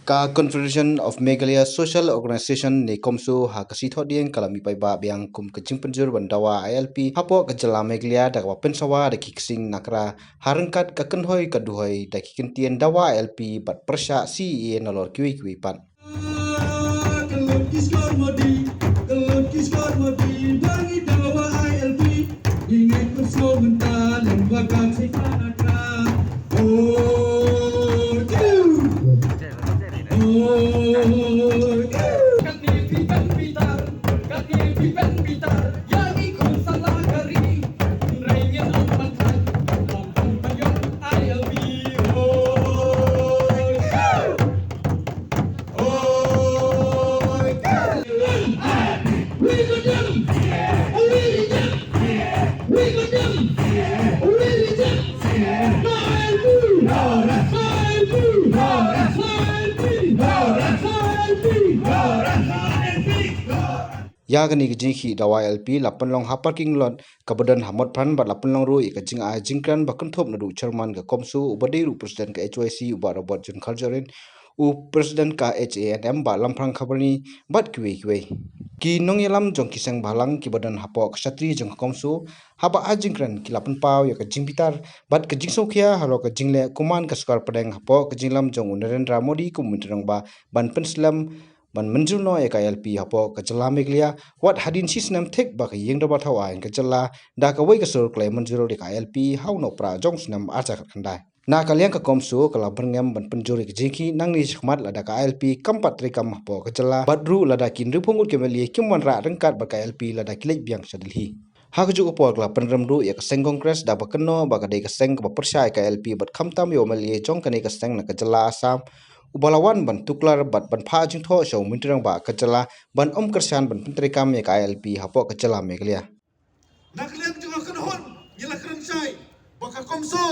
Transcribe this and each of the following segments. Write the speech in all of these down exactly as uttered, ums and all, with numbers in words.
Ka Confederation of Meghalaya Social Organisation ne CoMSO ha ka sngi Thohdieng ka la mih paidbah biang kum ka jingpynjur ban dawa ILP hapoh ka jylla Meghalaya da kaba pynsawa da ki ksing nakra ha ryngkat ka kynhoi ka duhoi da ki kyntien dawa ILP bad pyrshah CAA nalor kiwei kiwei pat. Ïa kane ka jingkhih dawa ILP la pynlong ha parking lot kaba don ha Motphran bad la pynlong ruh ïa ka jingai jingkren ba kynthup naduh chairman ka CoMSO uba dei ruh president ka HYC u Bah Robert June Kharjahrin, u president ka HANM Bah Lamphrang Kharbarni bad kiwei kiwei. Ki nongïalam jong ki seng bhalang kiba don hapoh ka shatri jong ka CoMSO haba ai jingkren ki la pynpaw ïa ka jingbitar bad ka jingsngewkhia halor ka jingleh kuman ka sorkar pdeng hapoh ka jingïalam jong u Narendra Modi kum u Myntri Rangbah ban pynslem ban mynjur noh ïa ka ILP hapoh ka jylla Meghalaya, wat hadien shi snem thik ba ka ïing dorbar thaw aiñ ka jylla da kawei ka sur ka la mynjur ïa ka ILP ha u Nohprah jong u snem ar hajar khatkhyndai. Na ka liang ka CoMSO ka la byrngem ban pynjur ïa ka jingkhih nangne shakhmat lada ka ILP kam pat treikam hapoh ka jylla bad ruh lada ki hynriewphew ngut ki MLA kim wanrah ryngkat bad ka ILP lada ki leit biang sha Delhi. Ha kajuh ka por ka la pynrem ruh ïa ka seng Congress da ba kynnoh ba ka dei ka seng kaba pyrshah ïa ka ILP bad khamtam ïa u MLA jong kane ka seng na ka jylla Assam uba la wan ban tuklar bad ban phah jingthoh sha u Myntri Rangbah ka jylla ban ym kyrshan ban pyntreikam ïa ka ILP hapoh ka jylla Meghalaya. Na ka liang jong ka kynhun ngi la kren shai ba ka CoMSO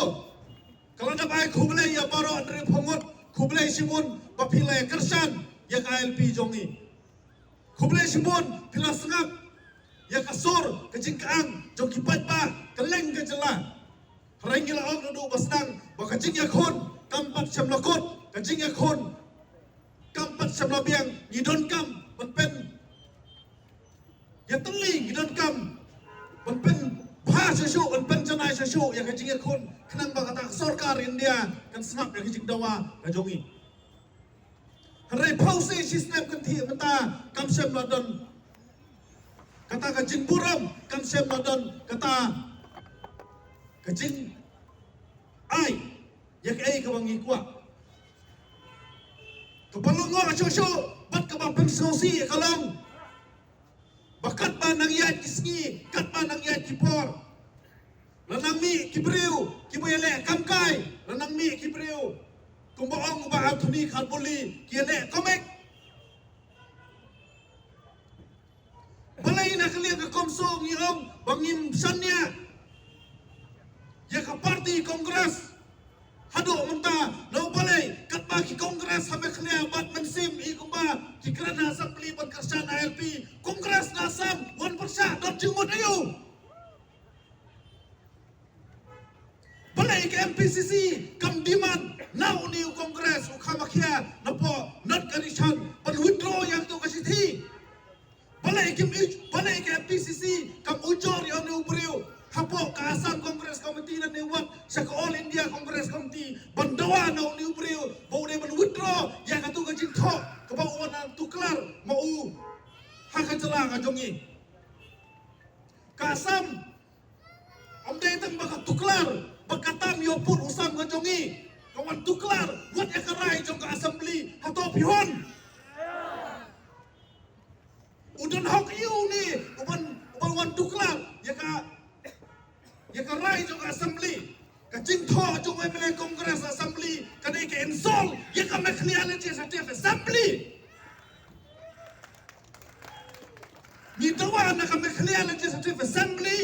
ka la dep ai khublei ïa baroh hynriewphew ngut, khublei shibun ba phi la ïa kyrshan ïa ka ILP jong ngi. Khublei shibun phi la sngap ïa ka sur ka jingkyang jong ki paidbah kylleng ka jylla. Hynrei ngi la ong naduh ba sdang ba ka jingïakhun kam pat shym la kut, ka jingïakhun kam pat shym la biang, ngi donkam ban pyn ïatylli, ngi donkam ban pynbha shuh shuh, ban pynjanai shuh shuh ïa ka jingïakhun khnang ba kata ka sorkar India kan sngap ïa ka jingdawa ka jong ngi. Hynrei phew shi snem kynthih mynta kam shym la don kata ka jingburom, kam shym la don kata ka jingai ïa kaei kaba ngi kwah. Kaba long shuh shuh bad kaba pynsngewsih ka long ba katba nang ïaid ki sngi, katba nang ïaid ki por, la nang mih ki briew kiba ïaleh kamkai, la nang mih ki briew kumba ong u Bah Anthony Kharpuli, ki ïaleh comic. Balei na ka liang ka CoMSO ngi ong ba ngim shaniah ïa ka party Congress? Haduh mynta, na u balei katba ki Congress ha Meghalaya bad mynsiem i kumba ki kren ha Assembly ban kyrshan ILP, Congress na Assam wan pyrshah don jingmut aïu? Balei ka MPCC kam demand na une u Congress u Kamakhia napoh North Ganesan ban withdraw ïa kato ka shithi? Balei kim ï-, balei ka MPCC kam ujor ïa une u briew hapoh ka Assam Congress Committee lane wat sha ka All India Congress Committee ban dawa na une u briew ba u dei ban withdraw ïa kato ka jingthoh kaba u wan tuklar ma u ha ka jylla ka jong ngi? Ka Assam ym dei tang ba ka tuklar ba ka tam ïoh put u sam ka jong ngi, ka wan tuklar wat ïa ka rai jong ka Assembly. Hato phi hun? U don hok ïa u ne u ban, u ban wan tuklar ïa ka, ïa ka rai jong ka Assembly? Ka jingthoh jong u MLA Congress Assembly ka dei ka insult ïa ka Meghalaya Legislative Assembly. Ngi dawa na ka Meghalaya Legislative Assembly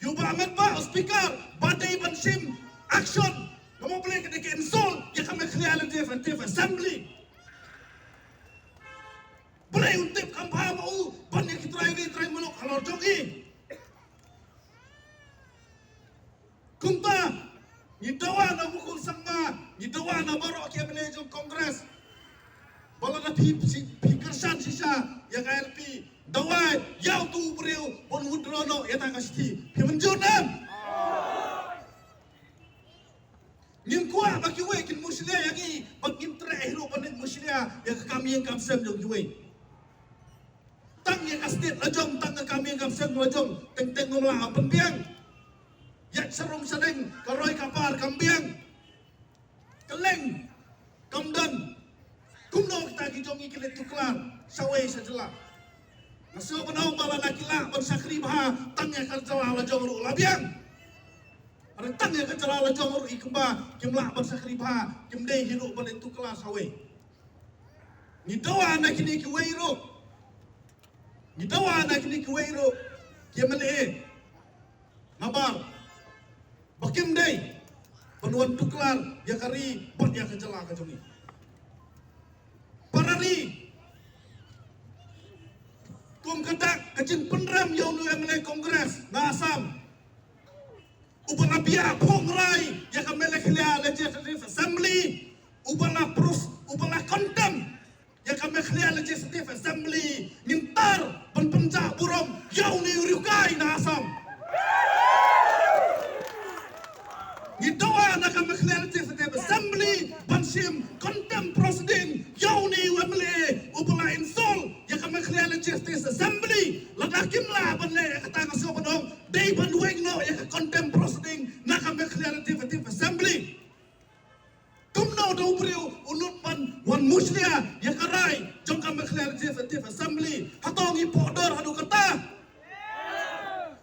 ïa u Bah Ahmed Bah u Speaker ba dei ban shim action. Namar balei ka dei ka insult ïa ka Meghalaya Legislative Assembly? Balei un tip kham bha ma u ban ïa ki trai ri trai muluk halor jong i? Kumta ngi dawa na u Mukul Sangma, ngi dawa na baroh ki MLA jong Congress Phi, phi, phi kyrshan shisha ïa ka I L P. Dawa ïa utu u briew ban withdraw noh ïa kata ka shithi. Phi mynjur ne em? Ngim kwah ba kiwei kin mushlia ïa ngi, bad ngim treh hi ruh ban leit mushlia ïa ka kam ïing kam sem jong kiwei. Tang ïa ka state la jong, tang ka kam ïing kam sem la jong, teng teng ngam lah ban pynbiang. Ïa sha rung sha deng, ka roi ka par kam biang. Kylleng kam don. Kumno kita ki jong ngi ki leit tuklar shawei sha jylla? Nga sngew ban ong ba lada ki lah ban shakri bha, tang ïa ka jylla la jong ruh la biang. Hynrei tang ïa ka jylla la jong ruh i kumba kim lah ban shakri bha, kim dei hi ruh ban leit tuklar shawei. Ngi dawa na kine kiwei ruh. Ngi dawa na kine kiwei ruh ki M L A. Namar ba kim dei ban wan tuklar ïa ka ri bad ïa ka jylla ka jong ngi. Para ri, kum ka dak ka jingpynrem ïa uni u M L A Congress na Assam, uba la bia phongrai ïa ka Meghalaya Legislative Assembly, uba la pros, uba la condemn ïa ka Meghalaya Legislative Assembly, ngin tar ban pynjah burom ïa uni u riewkai na Assam. Ngi dawa na ka Meghalaya Legislative Assembly ban shim contempt proceeding ïa uni u M L A uba la insult ïa ka Meghalaya Legislative Assembly. Lada kim lah ban leh ïa kata, nga sngew ban ong dei ban weng noh ïa ka contempt proceeding na ka Meghalaya Legislative Assembly. Kumno da u briew u nud ban wan mushlia ïa ka rai jong ka Meghalaya Legislative Assembly? Hato ngi pohdor haduh katta?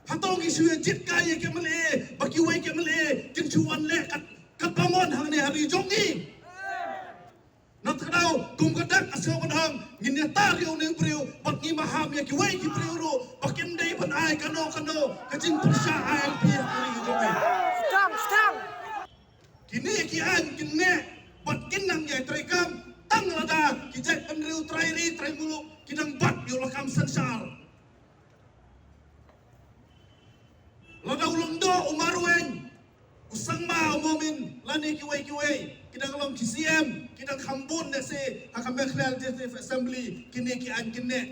Hato ngi shu ïa jied kai ïa ki M L A ba kiwei ki M L A kin shu wan leh kat, kat ba mon hangne ha ri jong ngi? Na kata ka daw, kum ka dak, nga sngew ban ong ngin ïatar ïa une u briew bad ngi maham ïa kiwei ki briew ruh ba kim dei ban ai kano kano ka jingpyrshah I L P ha ka ri jong ngi. Strong, strong. Kine ki aiñ kin neh bad kin nang ïai treikam tang lada ki jaitbynriew, trai ri trai muluk ki dang bat ïa u lakam synshar. Lada u Lyngdoh, u Marwein, u Sangma, u Momin lane kiwei kiwei ki dang long ki C M, ki dang kham bun lehse ha ka Meghalaya Legislative Assembly, kine ki aiñ kin neh.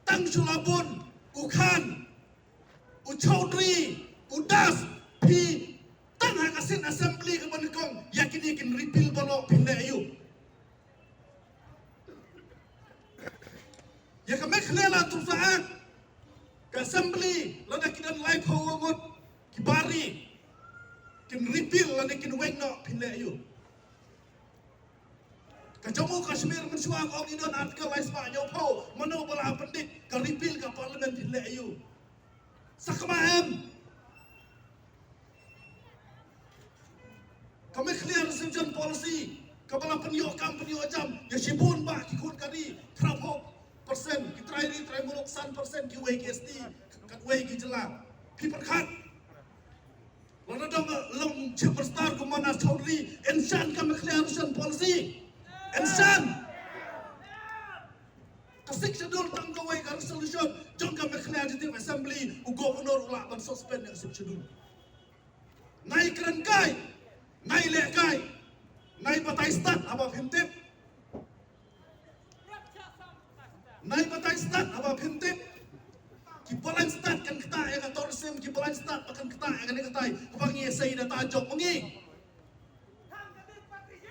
Tang shu la bun u Khan, u Chaudhary, u Das, phi tang ha ka sien assembly kaba nyngkong, ïa kine kin repeal baroh, phin leh aïu? Ïa ka Meghalaya Land Reform Act, ka assembly lada ki don laiphew ngut ki bar ri kin repeal lane kin weng noh, phin leh aïu? Ka Jammu Kashmir mynshuwa ka ong i don article lai spah hynñiewphew, mano ba la pyndik, ka repeal ka parliament, phin leh aïu? Sa kma em. Ka Meghalaya Reservation Policy kaba la pynïoh kam pynïoh jam ïa shibun bah ki khun ka ri, khyndai phew percent ki trai ri trai muluk, san percent kiwei ki S T, katwei ki jylla. Phi pyrkhat? Lada dang long Chief Minister kum u Manas Chaudhary, yn shah ka Meghalaya Reservation Policy? Yn shah? Ka Sixth Schedule, tang kawei ka resolution jong ka Meghalaya Legislative Assembly, u Governor u lah ban suspend ïa ka Sixth Schedule. Nai kren kai, nai leh kai, nai batai stad haba phim tip. Nai batai stad haba phim tip. Ki Balang stad kan ktah ïa ka tourism, ki Balang stad ba kan ktah ïa kane katai, kaba ngi ïa sei da ta jong ngi.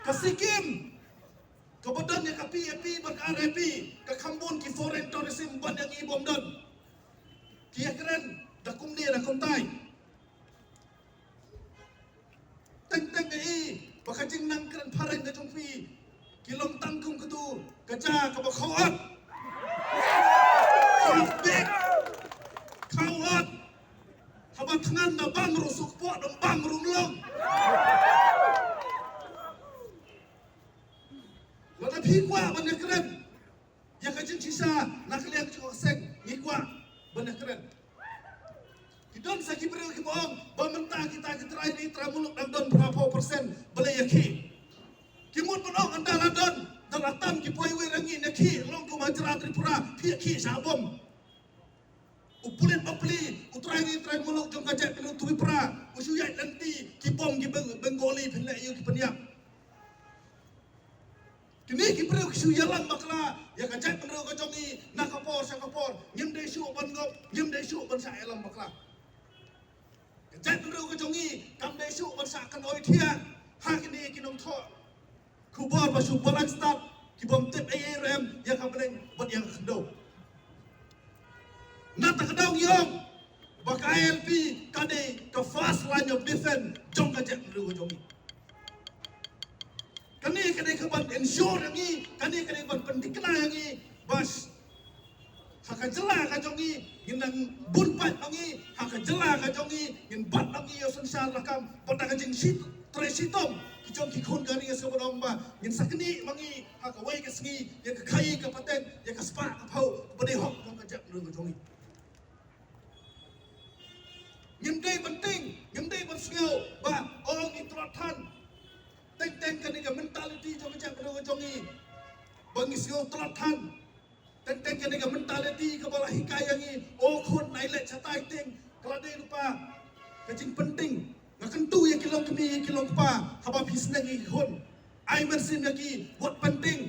Ka Sikkim kaba don ïa ka P A P bad ka R A P, ka kham bun ki foreign tourism ban ïa ngi bym don. Ki ïa kren da kumne da kumtai. Teng teng ngi i ba ka jingnang kren phareng ka jong phi ki long tang kum katu ka ja kaba khaw ot. Khaw bik, khaw ot. Haba thngan da bang ruh suk poh, da bang ruh long. Lada phi kwah ban ïa kren ïa ka jingshisha na ka liang jong ka seng, ngi kwah ban ïa kren. Ki don sa ki briew kiba ong ba mynta kita ki trai ri trai muluk dang don phra phew percent, balei ïa khih? Ki mut ban ong ynda la don, da la tam ki poi wei rangi, ïa khih long kum ha jylla Tripura, phi ïa khih shah bom. U pulit bapli, u trai ri trai muluk jong ka jaitbynriew Tripura, u shu ïaid lynti, ki bom ki Beng-, Bengali, phin leh aïu ki pynïap? Kine ki briew ki shu ïalam bakla ïa ka jaitbynriew ka jong ngi na ka por sha ka por. Ngim dei shuh ban ngop, ngim dei shuh ban shah ïalam bakla. Ka jaitbynriew ka jong ngi kam dei shuh ban shah kan oi thiah ha kine ki nongthoh khubor ba shu balang stad, ki bym tip ei ei ruh em ïa ka bneng bad ïa ka khyndew. Na kata ka daw ngi ong ba ka I L P ka dei ka first line of defense jong ka jaitbynriew ka jong ngi. Kane ka dei ka ban ensure ïa ngi, kane ka dei ban pynthikna ïa ngi ba ha ka jylla ka jong ngi ngin nang bun paid ma ngi, ha ka jylla ka jong ngi ngin bat ma ngi ïa u synshar lakam, bad da ka jingshit trei shitom ki jong ki khun ka ri, ïa sngewbha ba ngin sa knieh ma ngi ha kawei ka sngi ïa ka khaii ka pateng, ïa ka spah ka phew kaba dei hok jong ka jaitbynriew ka jong ngi. Ngim dei ban tieng, ngim dei ban sngew ba ong ngi tlot than. Teng teng kane ka mentality jong ka jaitbynriew ka jong ngi ba ngi sngew tlot than. Teng teng kane ka mentality kaba la hikai ïa ngi, o khun, nai leit shatai tieng, ka la dei lypa ka jingpyntieng. Nga kyntu ïa ki longkmie, ïa ki longkpa, haba phi sneng ïa ki khun, ai mynsiem ïa ki, wat pyntieng.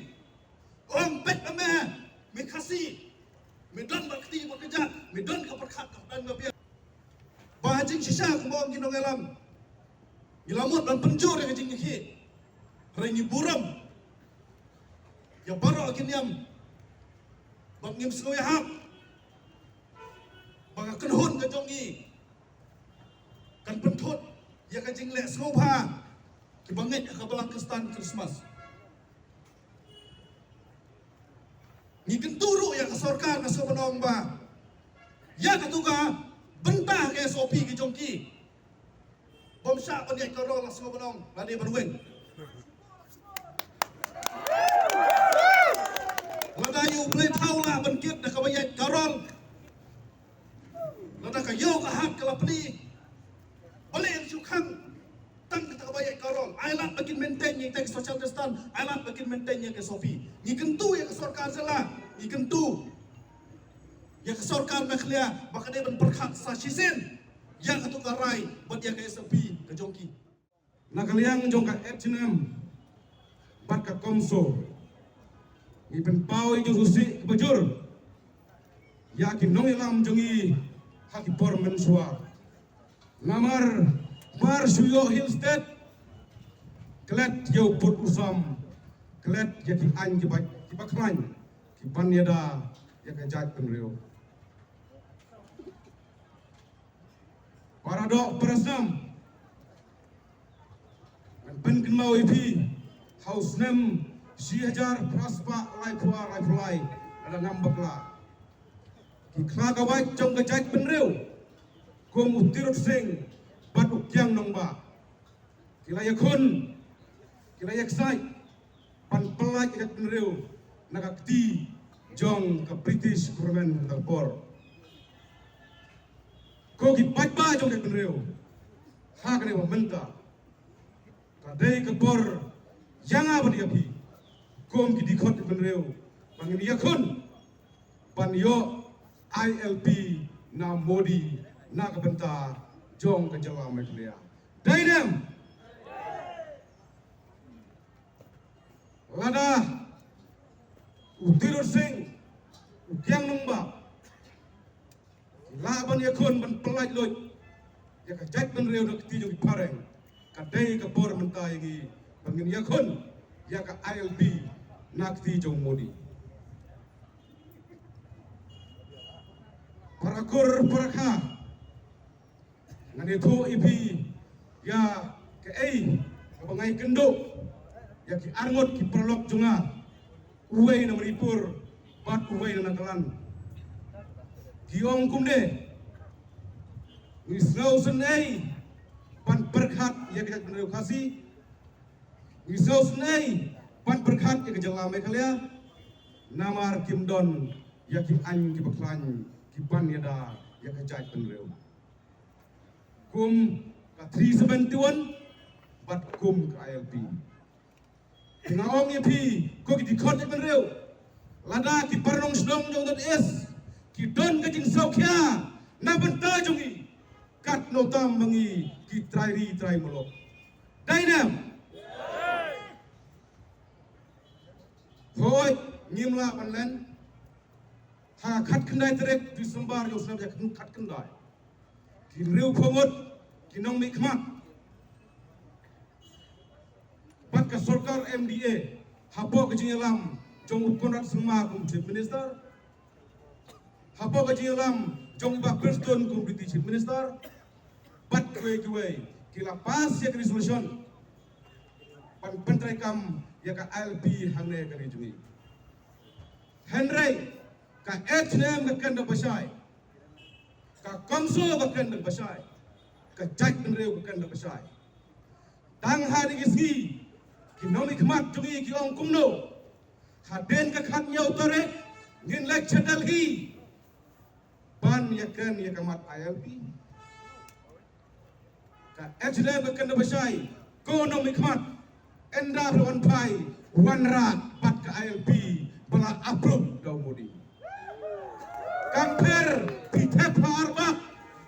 Ong beit ba me, me Khasi, me don bad kti bad kjat, me don ka pyrkhat ka pyrdan ka biang. Ba ha jingshisha kumba ong ki nongïalam, ngi la mut ban pynjur ïa ka jingïakhih. Hynrei ngi burom ïa baroh ki niam bad ngim sngew ïahap ba ka kynhun ka jong ngi kan pynthut ïa ka jingleh sngewbha kiba ngeit ha ka Balang Khristan Christmas. Ngi kyntu ruh ïa ka sorkar, nga sngewbha ban ong ba ïa katu ka bynta ka S O P ka jong ki, bym shah ban ïaid ka rol, nga sngewbha ban ong, lane ban weng. Lada ïa U Blei thaw lah ban kit da kaba ïaid ka rol, lada ka ïew ka hat ka la plie, balei yn shu khang tang kata kaba ïaid ka rol? Ai lad ba kin maintain ïa ka social distance, ai lad ba kin maintain ïa ka S O P. Ngi kyntu ïa ka sorkar jylla, ngi kyntu ïa ka sorkar Meghalaya ba ka dei ban pyrkhat sa shisien ïa katu ka rai bad ïa ka S O P ka jong ki. Na ka liang jong ka H A N M bad ka CoMSO, ngi pynpaw ïa ka jingkhuslai kaba jur ïa ki nongïalam jong ngi ha ki por mynshuwa. Namar mar shu ïoh Hill State, klet ïa u pud u sam, klet ïa ki aiñ kiba, kiba khlaiñ, ki ban ïada ïa ka jaitbynriew. Para doh para snam, ngan pynkynmaw ïa phi, ha u snem shi hajar phra spah laiphew ar laiphew lai, lada ngam bakla, ki khlawait jong ka jaitbynriew kum u Tirot Sing bad u Kiang Nangbah, ki la ïakhun, ki la ïaksaid ban pyllait ïa ka jaitbynriew na ka kti jong ka British government ha kata ka por. Ko ki paidbah jong ka jaitbynriew, ha kane ka mynta ka dei ka por ïa nga bad ïa phi kum ki dkhot jaitbynriew ba ngin ïakhun ban ïoh I L P na Modi na ka bynta jong ka jylla Meghalaya. Dei ne em? Lada u Tirot Sing, u Kiang Nangbah, ki lah ban ïakhun ban pyllait luid ïa ka jaitbynriew na ka kti jong ki phareng, ka dei ka por mynta ïa ngi ba ngin ïakhun ïa ka I L P na ka kti jong Modi. Para kur para kha, ngan ïathuh ïa phi ïa kaei kaba nga ïakynduh ïa ki arngut ki paralok jong nga, uwei na Manipur bad uwei na Nagaland. Ki ong kumne: ngi sngewsynei ban pyrkhat ïa ka jaitbynriew Khasi, ngi sngewsynei ban pyrkhat ïa ka jylla Meghalaya, namar kim don ïa ki aiñ kiba khlaiñ ki ban ïada ïa ka jaitbynriew kum ka three seventy-one bad kum ka I L P. Te nga ong ïa phi, ko ki dkhot jaitbynriew, lada ki para nongshong jong North East ki don ka jingsngewkhia na bynta jong ngi, katno tam ma ngi ki trai ri trai muluk. Dei ne em? Poi, ngim lah ban len. Ha khatkhyndai tarik Disembar ïa u snem khatkhyndai, ki hynriewphew ngut ki nongmihkhmat bad ka sorkar M D A, hapoh ka jingïalam jong u Conrad Sangma kum Chief Minister, hapoh ka jingïalam jong i Bah Prestone kum Deputy Chief Minister, bad kiwei kiwei, ki la pass ïa ka resolution ban pyntreikam ïa ka I L P hangne ha ka ri jong ngi. Hynrei ka H N M ka kren da ba shai, ka CoMSO ka kren da ba shai, ka jaitbynriew ka kren da ba shai. Tang ha kine ki sngi ki nongmihkhmat jong ngi ki ong kumno, hadien ka khathynñiew tarik ngin leit sha Delhi ban ïakren ïa ka mat I L P. Ka H N M ka kren da ba shai, ko nongmihkhmat, ynda phi wan phai, wanrah bad ka I L P ba la approve da u Modi. Kam pher phi thep ha ar bak,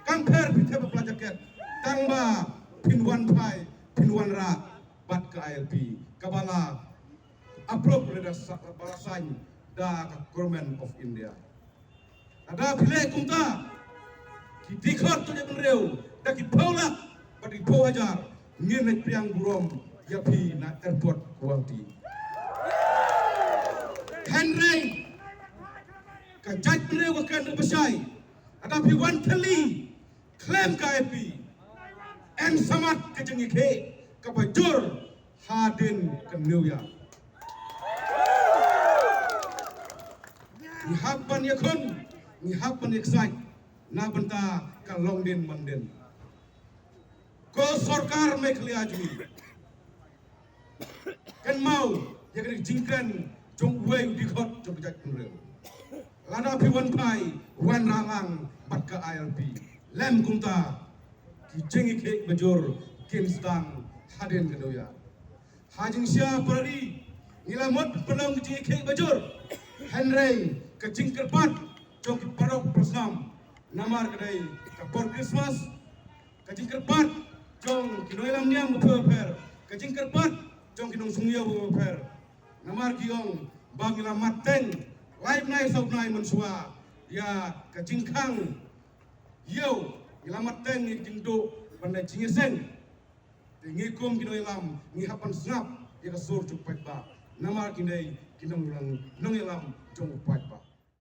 kam pher phi thep ha pla jaket, tang ba phin wan phai, phin wanrah bad ka I L P kaba la approve lada sa-, ba la sign da ka Government of India. Lada phi leh kumta, ki dkhot jong ka jaitbynriew da ki phew lak bad ki phew hajar ngin leit pdiang burom ïa phi na airport Guwahati. Hynrei ka jaitbynriew ka kren da ba shai, lada phi wan thylli khlem ka I L P, yn samat ka jingïakhih kaba jur hadien ka New Year. Ngi hap ban ïakhun, ngi hap ban ïaksaid na bynta ka longdien mandien. Ko sorkar Meghalaya jong ngi, kynmaw ïa ka jingkren jong uwei u dkhot jong ka jaitbynriew. Lada phi wan phai, wanrah lang bad ka I L P. Lym kumta, ki jingïakhih ba jur kin sdang hadien ka New Year. Ha jingshisha para ri, ngi la mut pynlong ka jingïakhih ba jur, hynrei ka jingkyrpad jong ki paralok parasnam, namar ka dei ka por Christmas, ka jingkyrpad jong ki nongïalam niam bapher bapher, ka jingkyrpad jong ki nongshong ïew bapher bapher. Namar ki ong ba ngi la mat teng lai bnai saw bnai mynshuwa ïa ka jingkhang ïew, ngi la mat teng ïa ka jingduh ban leit jingïaseng. Te ngi kum ki nongïalam ngi hap ban sngap ïa ka sur jong u paidbah, namar ki dei ki nong, nongïalam jong u paidbah.